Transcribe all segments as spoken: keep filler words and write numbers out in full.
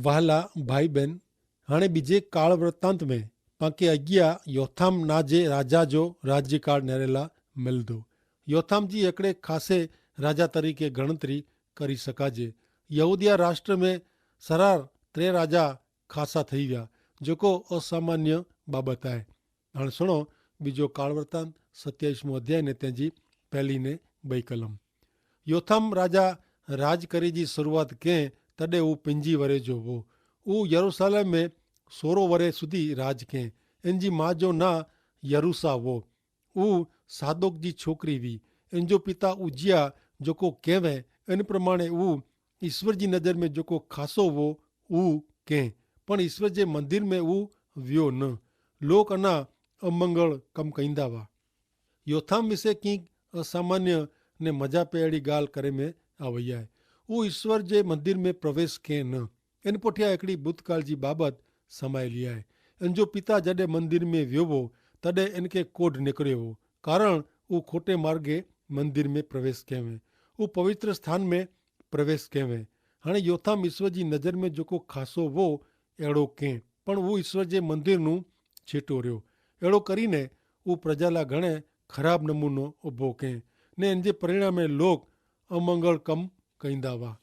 વહાલા ભાઈ બહેન, હાણે બીજે કાળવર્તાંત મેં પાંકે અગિયા યોથામ ના જે રાજા જો રાજ્યકાળ નેરેલા મિલદો. યોથામ જી એકડે ખાસે રાજા તરીકે ગણતરી કરી શકાજે. યહૂદિયા રાષ્ટ્ર મેં સરાર ત્રે રાજા ખાસા થઈ વ્યા, જોકો અસામાન્ય બાબત આય. હણ સુણો બીજો કાળવર્તાંત સત્યાઈસમો અધ્યાય ને તેની પહેલી ને બઈ કલમ. યોથામ રાજા રાજ કરી જી શરૂઆત કેહ તદે ઉ પિંજી વરે જો વો. ઉ યરૂસાલેમ મેં સોરો વરે સુધી રાજ કેહ. એન જી મા જો ના યરૂસા વો. ઉ સાદોક જી છોકરી વી. એન જો પિતા ઉજ્યા જોકો કેવે એન પ્રમાણે ઉ ઈસ્વર જી નજર મેં જોકો ખાસો વો ઉ કેહ. પણ ઈસ્વર જે મંદિર મેં ઉ વ્યો ન. લોક અના અમંગળ કમ કઈંદા વા. યોથામ વિશે કિંક અસામાન્ય ને મજા પે એડી ગાલ કરે મેં આવયા હૈ. ઉ ઈસ્વર જે મંદિર મેં પ્રવેશ કેહ ન. એન પોઠ્યા એકડી ભૂતકાળ જી બાબત સમાયેલી આય. એન જો પિતા જડે મંદિર મેં વ્યો વો તદે એન કે કોઢ નેકર્યો વો, કારણ ઉ ખોટે માર્ગે મંદિર મેં પ્રવેશ કહેવે. ઉ પવિત્ર સ્થાન મેં પ્રવેશ કહેવે. હાણે યોથામ ઈસ્વર જી નજર મેં જોકો ખાસો વો એડો કેહ, પણ ઉ ઈસ્વર જે મંદિર નું છેટો રહ્યો. એડો કરીને ઉ પ્રજાલા ઘણે ખરાબ નમૂનો ઉભો કેહ, ને એન જે પરિણામે લોક અમંગળ કમ કઈંદા વા.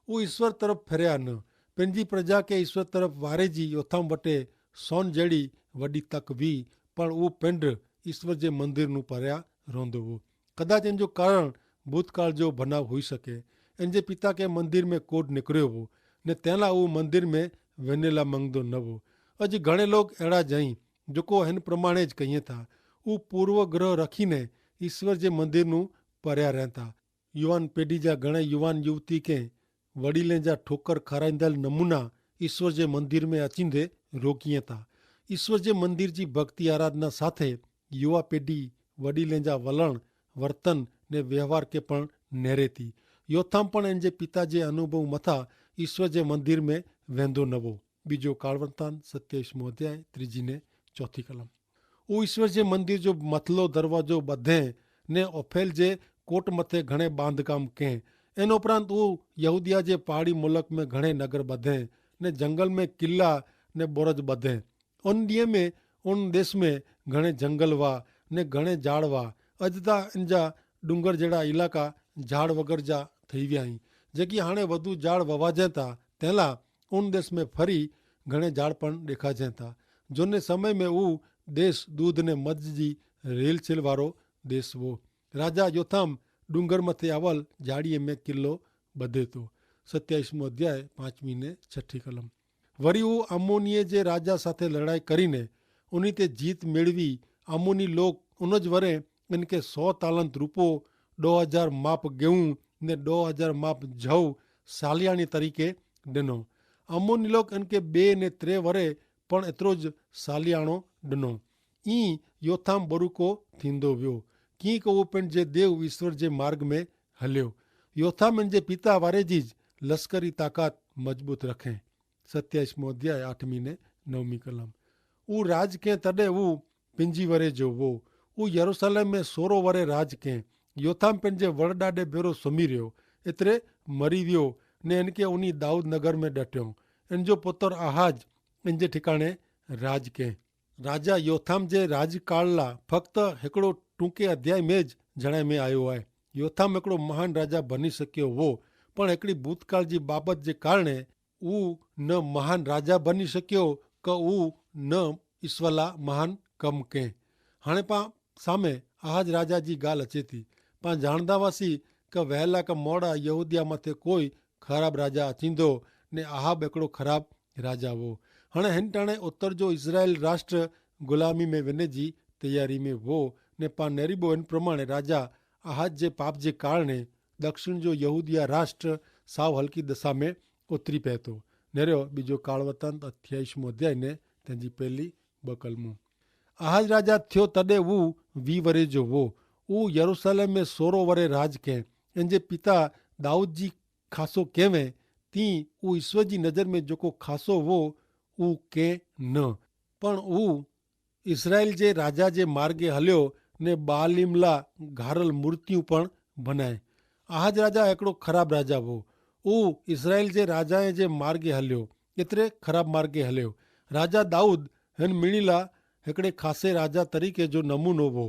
ઉ ઈસ્વર તરફ ફેર્યા ન. પેનજી પ્રજા કે ઈસ્વર તરફ વારે જી યોથામ વટે સોન જેડી વડી તક વી. પણ ઉ પેંડ ઈસ્વર જે મંદિર નું પર્યા રોંધો વો. કદાચ એન જો કારણ ભૂતકાળ જો ભનાવ હુઈ શકે. એન જે પિતા કે મંદિર મેં કોડ નેકર્યો વો, ને તેના ઉ મંદિર મેં વેનેલા મંગદો ન વો. અજ ઘણે લોગ એડા જઈ જોકો હેન પ્રમાણે જ કહિયે થા. ઉ પૂર્વગ્રહ રખીને ઈસ્વર જે મંદિર નું પર્યા રહેતા. યુવાન પેઢી જા ઘણા યુવાન યુવતી કે વડીલે જા ઠોકર ખારાઈંદલ નમૂના ઈસ્વર જે મંદિર મેં અચીંદે રોકિયે તા. ઈસ્વર જે મંદિર જી ભક્તિ આરાધના સાથે યુવા પેઢી વડીલે જા વલણ, વર્તન ને વ્યવહાર કે પણ નેરેતી. યોથામ પણ એન જે પિતા જે અનુભવ મતા ઈસ્વર જે મંદિર મેં વેંધો નવો. બીજો કાળવર્તાન સત્યાઈસ મોધ્યાય ત્રીજી ને ચોથી કલમ. ઉ ઈસ્વર જે મંદિર જો મથલો દરવાજો બધે ને ઓફેલ જે કોટ મતે ઘણે બાંધકામ કહેં. એન ઉપરાંત ઉ યહૂદિયા જે પહાડી મુલક મેં ઘણે નગર બધે ને જંગલ મેં કિલ્લા ને બોરજ બધે. ઉન દિયે મેં ઉન દેશ મેં ઘણે જંગલ વા ને ઘણે જાડ વા. અજ તા એન જા ડુંગર જેડા ઇલાકા જાડ વગર જા થઈ વ્યા હી. જેકી હાણે વધુ જાડ વવાજે તા તેલા ઉન દેશ મેં ફરી ઘણે જાડ પણ દેખાજે તા. જોને સમય મેં ઉ દેશ દૂધ ને મજ જી રેલ છેલ વારો દેશ વો. રાજા યોથામ ડુંગર મતે આવલ જાડિયે મેં કિલ્લો બધે તો. સત્યાઈસમો અધ્યાય પાંચમી ને છઠી કલમ. વરી ઉ અમ્મોનીએ જે રાજા સાથે લડાઈ કરીને ઉની તે જીત મેળવી. અમ્મોની લોક ઉન જ વરે એન કે સો તાલંત રૂપો, દો હજાર માપ ગેઉં ને દો હજાર માપ જવ સાલિયાણી તરીકે ડેનો. અમ્મોની લોક એન કે બે ને ત્રે વરે પણ એતરો જ સાલિયાણો ડેનો. ઈ યોથામ બરુકો થીંદો વ્યો. કિંક ઉપને જે દેવ ઈસ્વર જે માર્ગ મેં હલ્યો. યોથામ એન જે પિતા વારે જી જ લશ્કરી તાકાત મજબૂત રખે. સત્યાઈસમો અધ્યાય આઠમી ને નવમી કલમ. ઉ રાજ કેહ તદે ઉ પિંજી વરે જો વો. ઉ યરૂસાલેમ મેં સોરો વરે રાજ કેહ. યોથામ પેનજે વરડાડે ભેરો સમી રહ્યો એતરે મરી વ્યો. ને એન કે ઉની દાઉદ નગર મેં ડટ્યો. એન જો પોતર આહાજ એન જે ઠિકાણે રાજ કેહ. રાજા યોથામ જે રાજકાળલા ફક્ત હેકડો ટૂંકે અધ્યાય મેં જ જણાય મેં આયો આય. યોથામ હેકડો મહાન રાજા ભની શક્યો વો, પણ હેકડી ભૂતકાળ જી બાબત જે કારણે ઉ ન મહાન રાજા ભની શક્યો, કે ઉ ન ઇશ્વલા મહાન કમ કેહ. હાણે પા સામે આહાજ રાજા જી ગાલ અચેતી. પા જાણદા વાસી કે વહેલા કે મોડા યહૂદિયા માથે કોઈ ખરાબ રાજા અચીંદો, ને આહાબ એકડો ખરાબ રાજા વો. હણે હેન ટાણે ઉત્તર જો ઇઝરાયેલ રાષ્ટ્ર ગુલામી મેં વેને જી તૈયારી મેં વો. ને પા નેરીબો એન પ્રમાણે રાજા આહાજ જે પાપ જે કારણે દક્ષિણ જો યહૂદિયા રાષ્ટ્ર સાવ હલકી દશા મેં ઉતરી પહેતો. નેર્યો બીજો કાળવર્તાંત અઠ્યાઈસમો અધ્યાય ને તેની પહેલી બકલમું. આહાજ રાજા થ્યો તદે ઉ વી વરે જો વો. ઉ યરૂસાલેમ મેં સોરો વરે રાજ કેહ. એન જે પિતા દાઉદ જી ખાસો કહેવે તી ઉ ઈસ્વર જી નજર મેં જોકો ખાસો વો ઉ કેહ ન. પણ ઉ ઇસરાયેલ જે રાજા જે માર્ગે હલ્યો ને બાલિમલા ઘારલ મૂર્તિઓ પણ ભનાય. આહાજ રાજા એકડો ખરાબ રાજા વો. ઉ ઇસરાયેલ જે રાજાએ જે માર્ગે હલ્યો. એતરે ખરાબ માર્ગે હલ્યો. રાજા દાઉદ હેન મિણીલા હેકડ઼ે ખાસે રાજા તરીકે જો નમૂનો વો,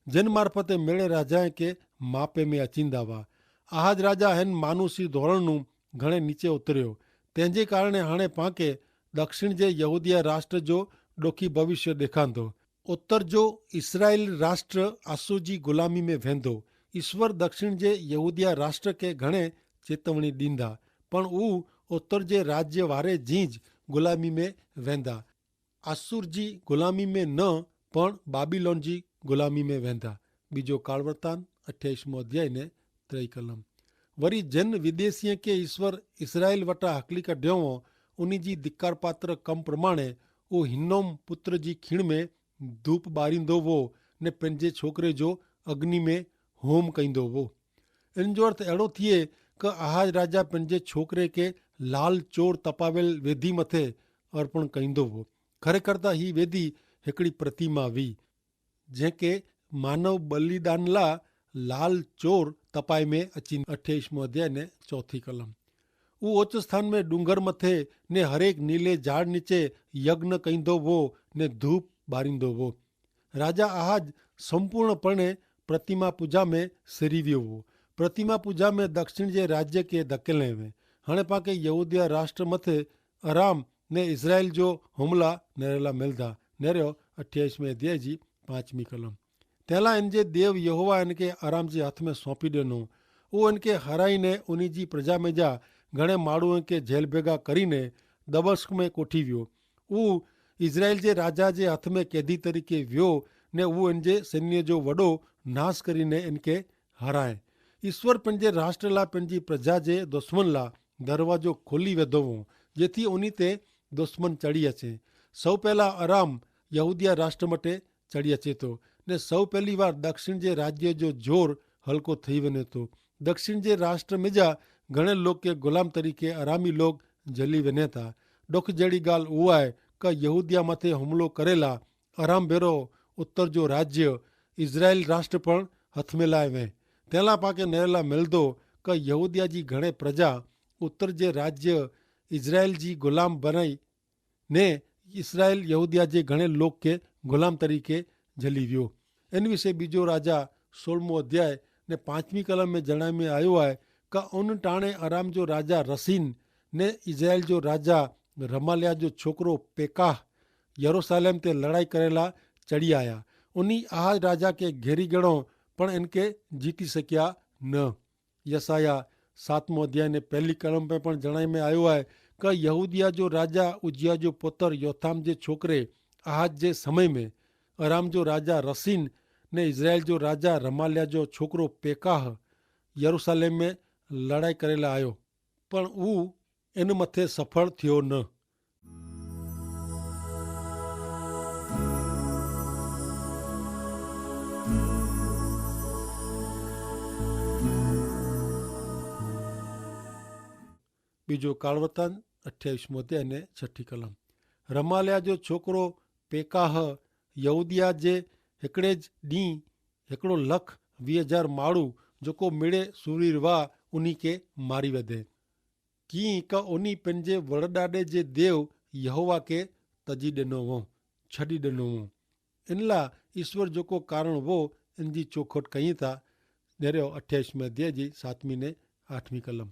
જેન મારફતે મેળે રાજાએ કે માપે મેં અચિંદા વા. આહાજ રાજા હેન માનુસી ધોરણનું ઘણે નીચે ઉતર્યો. તેનજે કારણે હણે પાંકે દક્ષિણ જે યહૂદિયા રાષ્ટ્ર જો ડોખી ભવિષ્ય દેખાંતો. ઉત્તર જો ઇસરાયેલ રાષ્ટ્ર આસુ જી ગુલામી મેં વહેંદો. ઇશ્વર દક્ષિણ જે યહૂદિયા રાષ્ટ્ર કે ઘણે ચેતવણી દીંદા, પણ ઉ ઉત્તર જે રાજ્ય વારે જી જ ગુલામી મેં વહેંદા. આસુર જી ગુલામી મેં ન, પણ બાબિલોન જી ગુલામી મેં વહેંદા. બીજો કાળવર્તાન અઠ્યાઈસમો અધ્યાય ને ત્રય કલમ. વરી જેન વિદેશીએ કે ઇશ્વર ઇસરાયેલ વટા હકલી કઢ્યો વો, ઉની જી ધિક્કારપાત્ર કમ પ્રમાણે ઉ હિન્નોમ પુત્ર જી ખીણ મેં ધૂપ બારીંદો વો ને પંજે છોકરે જો અગ્નિ મેં હોમ કઈંદો વો. ઇન જો અર્થ એડો થિયે કે આહાજ રાજા પંજે છોકરે કે લાલ ચોર તપાવેલ વેધી મતે અર્પણ કઈંદો વો. ખરેખર તા હી વેધી હેકડી પ્રતિમા વી જેંકે માનવ બલિદાન લા લાલ ચોર તપાઈ મેં અચી. અઠ્યાઈસમો અધ્યાય ને ચોથી કલમ. ઉ ઓચ્ચો સ્થાન મેં ડુંગર મતે ને હરેક નીલે જાડ નીચે યજ્ઞ કઈંદો વો ને ધૂપ બારીંદો વો. રાજા આહાજ સંપૂર્ણપણે પ્રતિમા પૂજા મેં સરીવ્યો વો. પ્રતિમા પૂજા મેં દક્ષિણ જે રાજ્ય કે ધકેલે વે. હણે પાંકે યહૂદિયા રાષ્ટ્ર મતે અરામ ને ઇઝરાયેલ જો હુમલા નેરેલા મેલદા. નેર્યો અઠ્યાઈસમે અધ્યાય જી પાંચમી કલમ. તેલા એન જે દેવ યહોવા એન કે અરામ જે હાથ મેં સોંપી દેનો. ઉ એન કે હરાઈ ને ઉની જી પ્રજા મેં જા ઘણે માણુ એન કે જેલ ભેગા કરી ને દબસ્ક મેં કોઠી વ્યો. ઉ ઇઝરાયેલ જે રાજા જે હાથ મેં કેદી તરીકે વ્યો ને ઉ એન જે સૈન્ય જો વડો નાસ કરી ને એન કે હરાએ. ઇશ્વર પન જે રાષ્ટ્ર લા પન જી પ્રજા જે દુશ્મન લા દરવાજો ખોલી વેધો વો, જેથી ઉની તે દુશ્મન ચડ઼ી અચે. સૌ પહેલા અરામ યહૂદિયા રાષ્ટ્ર મટે ચડ઼ી અચે તો, ને સૌ પહેલી વાર દક્ષિણ જે રાજ્ય જો જોર હલકો થઈ વેને તો. દક્ષિણ જે રાષ્ટ્ર મેં જા ઘણે લોગ કે ગુલામ તરીકે અરામી લોગ જલી વેને તા. ડોખ જેડ઼ી ગાલ ઉઆએ કા યહૂદિયા માથે હુમલો કરેલા અરામ ભેરો ઉત્તર જો રાજ્ય ઇઝરાયેલ રાષ્ટ્ર પણ હથ મેં લાય વે. તેલા પાકે નેરેલા મેલદો કે યહૂદિયા જી ઘણે પ્રજા ઉત્તર જે રાજ્ય ઇઝરાયેલ જી ગુલામ બનાઈ ને ઇઝરાયેલ યહૂદિયા જે ઘણે લોક કે ગુલામ તરીકે જલી વ્યો. એન વિશે બીજો રાજા સોળમો અધ્યાય ને પાંચમી કલમ મેં જણાઈ મેં આયો હૈ કે ઉન ટાણે અરામ જો રાજા રસીન ને ઇઝરાયેલ જો રાજા રમાલિયા જો છોકરો પેકાહ યરૂસાલેમ તે લડાઈ કરેલા ચડ઼ી આયા. ઉની આહાજ રાજા કે ઘેરી ગણો પણ એનકે જીતી શક્યા ન. યસાયાહ સાતમો અધ્યાય ને પહેલી કલમ પે પણ જણાઈ મેં આયો હૈ કે યહૂદિયા જો રાજા ઉજિયા જો પોતર યોથામ જે છોકરે આહાજ જે સમય મેં અરામ જો રાજા રસીન ને ઇઝરાયેલ જો રાજા રમાલિયા જો છોકરો પેકાહ યરૂસાલેમ મેં લડાઈ કરેલા આયો, પણ ઉ એન મતે સફળ થયો ન. બીજો કાળવર્તન અઠ્યાવીસ મોતે અને છઠી કલમ. રમાલ્યા જો છોકરો પેકાહ યહૂદિયા જે હેકડ઼ે જ દી હેકડો લખ વી હજાર માળુ જોકો મેળે સુરી રવા ઉની કે મારી વધે. કિંક ઉની પન જે વરડાડે જે દેવ યહોવા કે તજી દેનો વો, છડી દેનો વો. ઇનલા ઇશ્વર જોકો કારણ વો ઇનજી ચોખોટ કહીં થા. નેરે અઠ્યાવીસ મેં અધ્યાય જી સાતમી ને આઠમી કલમ.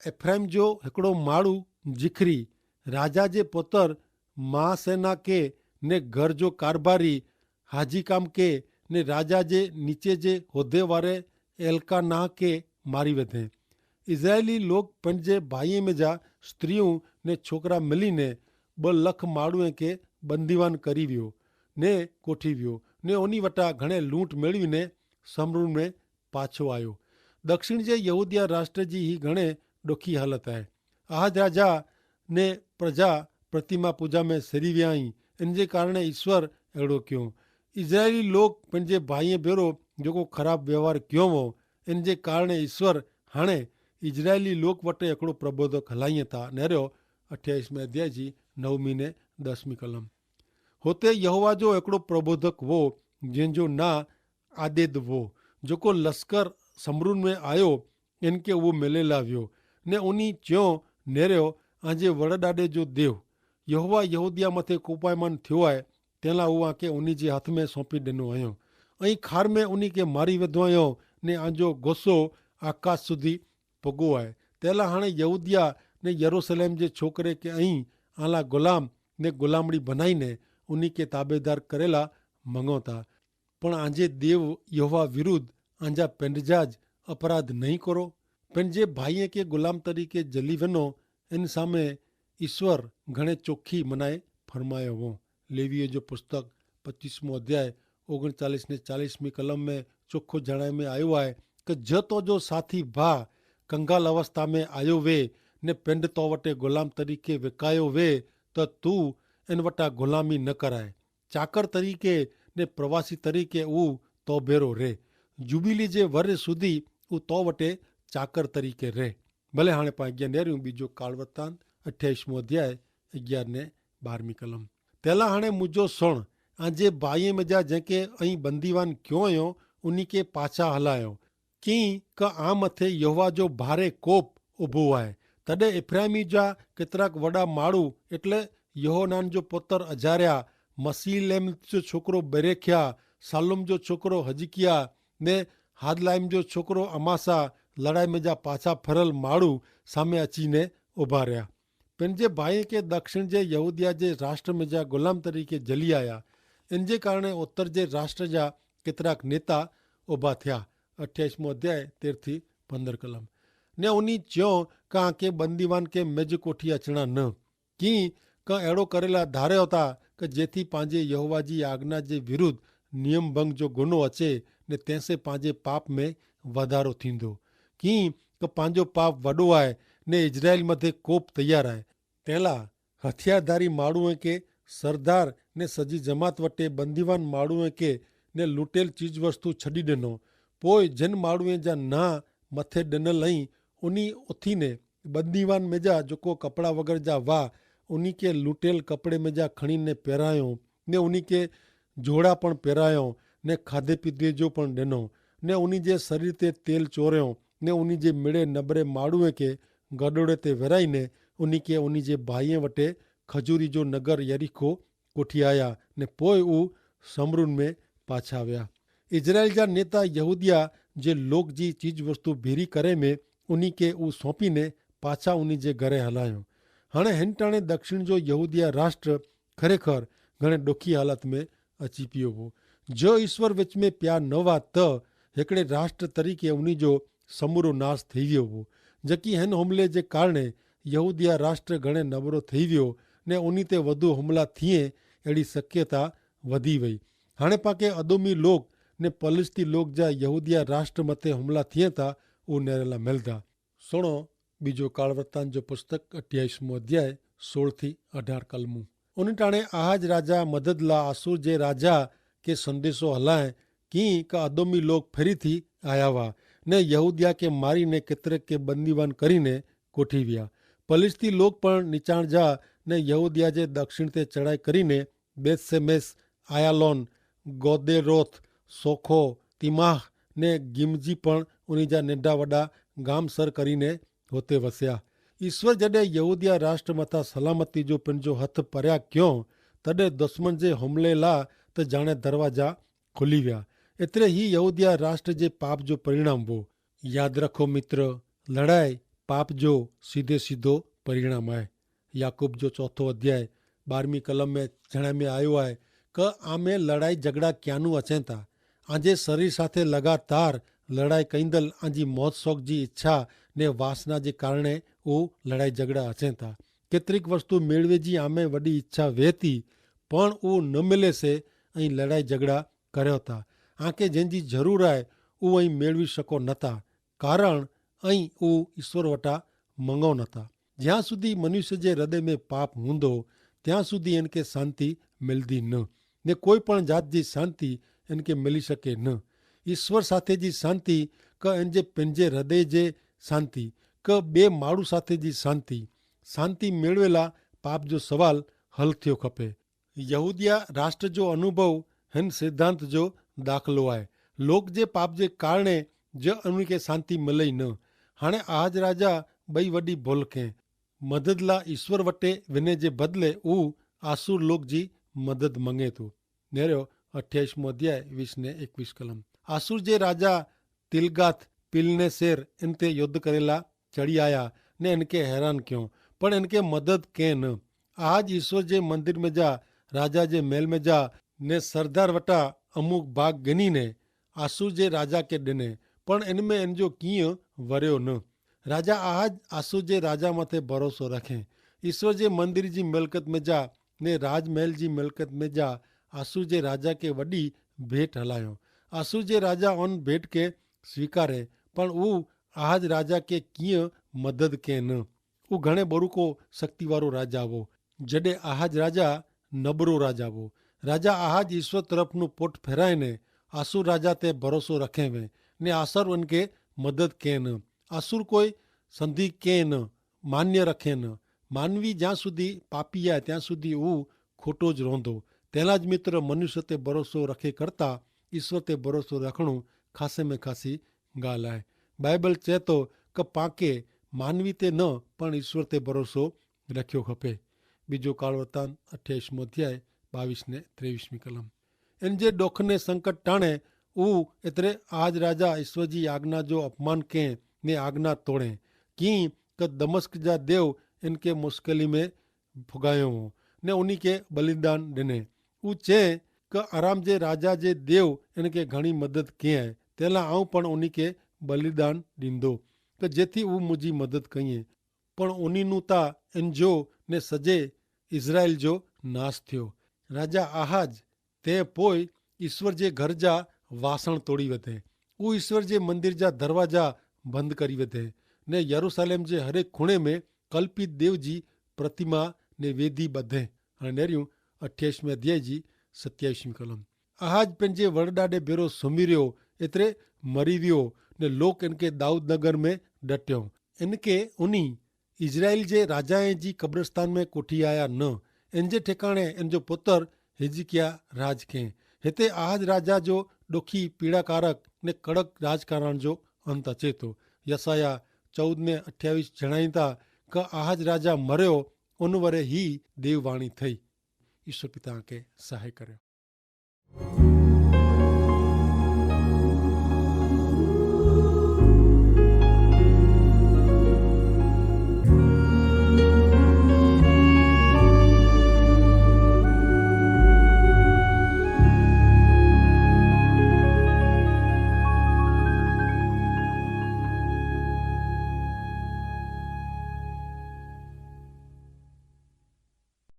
એફ્રાઇમ જો હેકડો માળુ જિખરી રાજા જે પોતર મહાસેના કે ને ઘર જો કારભારી હાજી કામ કે ને રાજા જે નીચે જે હોદે વારે એલકાનાહ કે મારી વધે. ઇઝરાયેલી લોગ પન જે ભાઈએ મેં જા સ્ત્રીઓ ને છોકરા મલી ને બલ લખ માળુએ કે બંદીવાન કરી વ્યો ને કોઠી વ્યો ને ઓની વટા ઘણે લૂંટ મેળવી ને સમરૂન મેં પાછો આયો. દક્ષિણ જે યહૂદિયા રાષ્ટ્ર જી હી ઘણે ડોખી હાલત આય. આહાજ રાજા ને પ્રજા પ્રતિમા પૂજા મેં સરી વ્યાઈ. એન જે કારણે ઇશ્વર એડો ક્યો. ઇઝરાયેલી લોગ પન જે ભાઈએ ભેરો જોકો ખરાબ વ્યવહાર ક્યો વો એન જે કારણે ઇશ્વર હાણે ઇઝરાયેલી લોગ વટે એકડો પ્રબોધક હલાઈએ થા. નેરો અઠ્યાવીસ મેં અધ્યાય જી નવમી ને દસમી કલમ. હોતે યહોવા જો એકડો પ્રબોધક વો જેન જો ના આદેદ વો જોકો લશ્કર સમરૂન મેં આયો એન કે ઉવો મેલે લાવ્યો. ને ઉની ચ્યો નેર્યો આંજે વરડાડે જો દેવ યહોવા યહૂદિયા મતે કોપાયમાન થ્યો આય, તેલા ઉઆ કે ઉની જે હાથ મેં સોંપી દેનો આયો. અહીં ખાર મેં ઉની કે મારી વેધો આયો, ને આંજો ગોસો આકાશ સુધી પગો આય. તેલા હાણે યહૂદિયા ને યરૂસલેમ જે છોકરે કે અહીં આલા ગુલામ ને ગુલામણી ભનાઈ ને ઉની કે તાબેદાર કરેલા મંગોતા. પણ આજે દેવ યહોવા વિરુદ્ધ આજા પેંડજા જ અપરાધ નહીં કરો? પેંડજે ભાઈએ કે ગુલામ તરીકે જલી વેનો એન સામે ઈસ્વર ઘણે ચોખી મનાએ ફરમાયો હો. લેવીઓ જો પુસ્તક પચ્ચીસમો અધ્યાય ઓગણચાલીસ ને ચાલીસમી કલમ મેં ચોખો જણાય મેં આયો આય, કે જો તો જો સાથી ભા કંગાલ અવસ્થા મેં આયો વે ને પેંડ તો વટે ગુલામ તરીકે વેકાયો વે, તો તું એન વટા ગુલામી ન કરાય. ચાકર તરીકે ને પ્રવાસી તરીકે ઉં તોભેરો રહે. જુબિલી જે વરે સુધી ઉં તો વટે ચાકર તરીકે રહે. ભલે હાણે પાંગ્યા નેર્યું બીજો કાળવર્તાન અઠ્યાઈસમો અધ્યાય અગિયાર ને બારમી કલમ. તેલા હાણે મુજો સણ આજે ભાઈએ મેજા જેંકે અહીં બંદીવાન ક્યોંયો ઉની કે પાછા હલાયો. કિંક આમ થે યહોવા જો ભારે કોપ ઉભો આય. તદે ઇફ્રાઇમી જા કિતરાક વડા માળુ, એટલે યહોનાન જો પોતર અજાર્યા, મસીલેમ જો છોકરો બેરેખ્યા, સાલુમ જો છોકરો હજકિયા, ને હાદલાઇમ જો છોકરો અમાસા લડાઈ મેં જા પાછા ફરલ માળુ સામે અચીને ઉભા રહ્યા. પેનજે ભાઈ કે દક્ષિણ જે યહૂદિયા જે રાષ્ટ્ર મેં જા ગુલામ તરીકે જલી આયા. એનજે કારણે ઉત્તર જે રાષ્ટ્ર જા કિતરાક નેતા ઉભા થ્યા. અઠ્યાઈસમો અધ્યાય તેર થી પંદર કલમ. ને ઉની ચ્યો, કા કે બંદીવાન કે મેજ કોઠી અચણા ન કિંક એડો કરેલા ધારે હોતા, કે જેથી પાંજે યહોવાજી આજ્ઞા જે વિરુદ્ધ નિયમભંગ જો ગુનો અચે, ને તેસે પાંજે પાપ મેં વધારો થીંદો. કિંક પાંજો પાપ વડો આય, ને ઇઝરાયેલ મતે કોપ તૈયાર આય. તેલા હથિયારધારી માળુએ કે સરદાર ને સજી જમાત વટે બંદીવાન માળુએ કે ને લૂંટેલ ચીજવસ્તુ છડી દેનો. પોય જેન માળુએ જા ના મતે દેનલ અહીં ઉની ઉથીને બંદીવાન મેં જા જોકો કપડા વગર જા વાહ ઉની કે લૂંટેલ કપડે મેં જા ખણીને પેરાયો, ને ઉની કે જોડા પણ પેરાયો, ને ખાધે પીધે જો પણ દેનો, ને ઉની જે શરીર તે તેલ ચોર્યો, ને ઉની જે મેળે નબરે માળુએ કે ગડોડે તે વેરાઈ ને ઉની કે ઉની જે ભાઈએ વટે ખજૂરી જો નગર યરીખો કોઠી આયા, ને પોય ઉ સમરૂન મેં પાછા વ્યા. ઇઝરાયેલ જા નેતા યહૂદિયા જે લોક જી ચીજવસ્તુ ભેરી કરે મેં ઉની કે ઉ સોંપી ને પાછા ઉની જે ઘરે હલાયો. હણે હેનટાણે દક્ષિણ જો યહૂદિયા રાષ્ટ્ર ખરેખર ઘણે ડોખી હાલત મેં અચી પ્યો હો. જો ઇશ્વર વચ મેં પ્યાર નવા તો હેકડ઼ે રાષ્ટ્ર તરીકે ઉની જો સમૂરો નાસ થઈ વ્યો હો. જકી હેન હુમલે જે કારણે યહૂદિયા રાષ્ટ્ર ઘણે નબરો થઈ વ્યો, ને ઉની તે વધુ હુમલા થિયે એડી શક્યતા વધી વય. હાણે પાકે અદોમી લોક ને પલિસ્તી લોક જા યહૂદિયા રાષ્ટ્ર મતે હુમલા થિયે તા ઉનેરેલા મેલદા. સુણો બીજો કાળવર્તાન જો પુસ્તક અઠ્યાઈસમો અધ્યાય સોળ થી અઢાર કલમું. ઉની ટાણે આહાજ રાજા મદદલા આસુર જે રાજા કે સંદેશો હલાએ કિંક અદોમી લોક ફેરી થી આયા વા, ને યહૂદિયા કે મારી ને કેતરેક કે બંદીવાન કરી ને કોઠી વ્યા. પલિસ્તી લોક પણ નિચાણ જા ને યહૂદિયા જે દક્ષિણ તે ચડાઈ કરી ને બેથસેમેસ, આયાલોન, ગોદેરોથ, સોખો, તિમાહ ને ગિમજી પણ ઉની જા નેંડા વડા ગામ સર કરી ને હોતે વસ્યા. ઈસ્વર જડે યહૂદિયા રાષ્ટ્ર મતા સલામતી જો પન જો હત પર્યા ક્યો, તદે દુશ્મન જે હુમલે લા તો જાણે દરવાજા ખુલી વ્યા. એતરે હી યહૂદિયા રાષ્ટ્ર જે પાપ જો પરિણામ વો. યાદ રખો મિત્ર, લડાઈ પાપ જો સીધે સીધો પરિણામ આય. યાકૂબ જો ચોથો અધ્યાય બારમી કલમ મેં જણાય મેં આયો આય, કે આમે લડાઈ જગડા ક્યાંનું અચેતા? આજે શરીર સાથે લગાતાર લડાઈ કૈંદલ આજી મોત શોખ જી ઇચ્છા ને વાસના જે કારણે ઉ લડાઈ જગડા અચેતા. કેતરિક વસ્તુ મેળવે જી આમે વડી ઇચ્છા વહેતી, પણ ઉ ન મિલે સે અહીં લડાઈ જગડા કર્યો તા. આંકે જેન જી જરૂર આય ઉ અહીં મેળવી શકો નતા, કારણ અહીં ઉ ઇશ્વર વટા મંગો નતા. જ્યાં સુધી મનુષ્ય જે હૃદય મેં પાપ હૂંદો, ત્યાં સુધી એનકે શાંતિ મિલદી ન, ને કોઈ પણ જાત જી શાંતિ એનકે મિલી શકે ન. ઇશ્વર સાથે જી શાંતિ કે એન જે પેનજે હૃદય જે શાંતિ કે બે માળુ સાથે જી શાંતિ, શાંતિ મેળવેલા પાપ જો સવાલ હલ થયો ખપે. યહૂદિયા રાષ્ટ્ર જો અનુભવ હેન સિદ્ધાંત જો દાખલો આય. લોક જે પાપ જે કારણે જે અનુકે શાંતિ મલઈ ન. હાણે આજ રાજા બઈ વડી ભોલ કેં. મદદલા ઈસ્વર વટે વેને જે બદલે ઉહ આસુર લોક જી મદદ મંગે થો. નેરો અઠ્યાઈસ મોં અધ્યાય વીસ ને એકવીસ કલમ. આસુર જે રાજા તિલગાથ પિલનેસેર એન તે યોદ્ધ કરેલા ચડી આયા ને એન કે હેરાન ક્યો, પણ એન કે મદદ કે ન. આજ ઈસ્વર જે મંદિર મેં જા, રાજા જે મેલ મેં જા ને સરદાર વટા અમુક ભાગ ગની ને આસુર જે રાજા કે દેને, પણ એન મેં એન જો કિંય વર્યો ન. રાજા આજ આસુર જે રાજા માથે ભરોસો રાખે. ઈસ્વર જે મંદિર જી મિલકત મેં જા ને રાજમહેલ જી મિલકત મેં જા આસુર જે રાજા કે વડી ભેટ હલાયો. આસુર જે રાજા ઓન ભેટ કે સ્વીકારે, પણ ઉહ આજ રાજા કે કિંય મદદ કે ન. ઉહ ઘણે બરુકો શક્તિવારો રાજા વો. જડે આજ રાજા નબરો રાજા વો. રાજા આજ ઈસ્વર તરફનું પોટ ફેરાય ને આસુર રાજા તે ભરોસો રાખે વે ને આસર વન કે મદદ કે ન. આસુર કોઈ સંધિ કે ન માન્ય રાખે ન. માનવી જ્યાં સુધી પાપી આય ત્યાં સુધી ઉહ ખોટો જ રોંધો. તેના જ મિત્ર મનુષ્ય તે ભરોસો રાખે કરતા ઈસ્વર તે ભરોસો રાખણું ખાસે મેં ખાસી ગાલ આય. બાઈબલ ચેતો કે પાંકે માનવી તે ન પણ ઈસ્વર તે ભરોસો રખ્યો ખપે. બીજો કાળવર્તાન અઠ્યાઈસ મોં અધ્યાય બાવીસ ને ત્રેવીસ મી કલમ. એન જે ડોખને સંકટ ટાણે ઉહ એતરે આજ રાજા ઈસ્વર જી આજ્ઞા જો અપમાન કે ને આજ્ઞા તોડે કિંક દમસ્ક જા દેવ એન કે મુશ્કેલી મેં ફુગાયો હો ને ઉની કે બલિદાન દેને. ઉહ ચે કે આરામ જે રાજા જે દેવ એન કે ઘણી મદદ કે હૈ તેલા આઉં પણ ઉની કે બલિદાન દીંદો કે જેથી ઉહ મુજી મદદ કઈ હૈ. પણ ઉની નું તા એન જો ને સજે ઇઝરાયેલ જો નાસ થયો. રાજા આહાજ તે પોય ઈસ્વર જે ઘર જા વાસણ તોડી વધે. ઉ ઈસ્વર જે મંદિર જા દરવાજા બંધ કરી વધે ને યરુસાલેમ જે હરેક ખૂણે મેં કલ્પિત દેવ જી પ્રતિમા ને વેદી બધે. અને નેર્યું અઠ્યાઈસ મેં અધ્યાય જી સત્યાઈસ મી કલમ. આહાજ પેનજે વરડાડે ભેરો સમી રહ્યો એતરે મરી વ્યો ને લોક એનકે દાઉદનગર મેં ડટ્યો. એનકે ઉની ઇઝરાયેલ જે રાજાએ જી કબ્રસ્તાન મેં કોઠી આયા ન. એન જે ઠેકાણે એન જો પુતર હિઝકિયા રાજ કહેં. હેતે આહાજ રાજા જો ડોખી પીડાકારક ને કડક રાજકારણ જો અંત અચેતો. યસાયા ચૌદ ને અઠ્યાવીસ જણાયતા કે આહાજ રાજા મર્યો ઉન વરે હી દેવવાણી થઈ. ઈસુ પિતા કે સહાય કર્યો.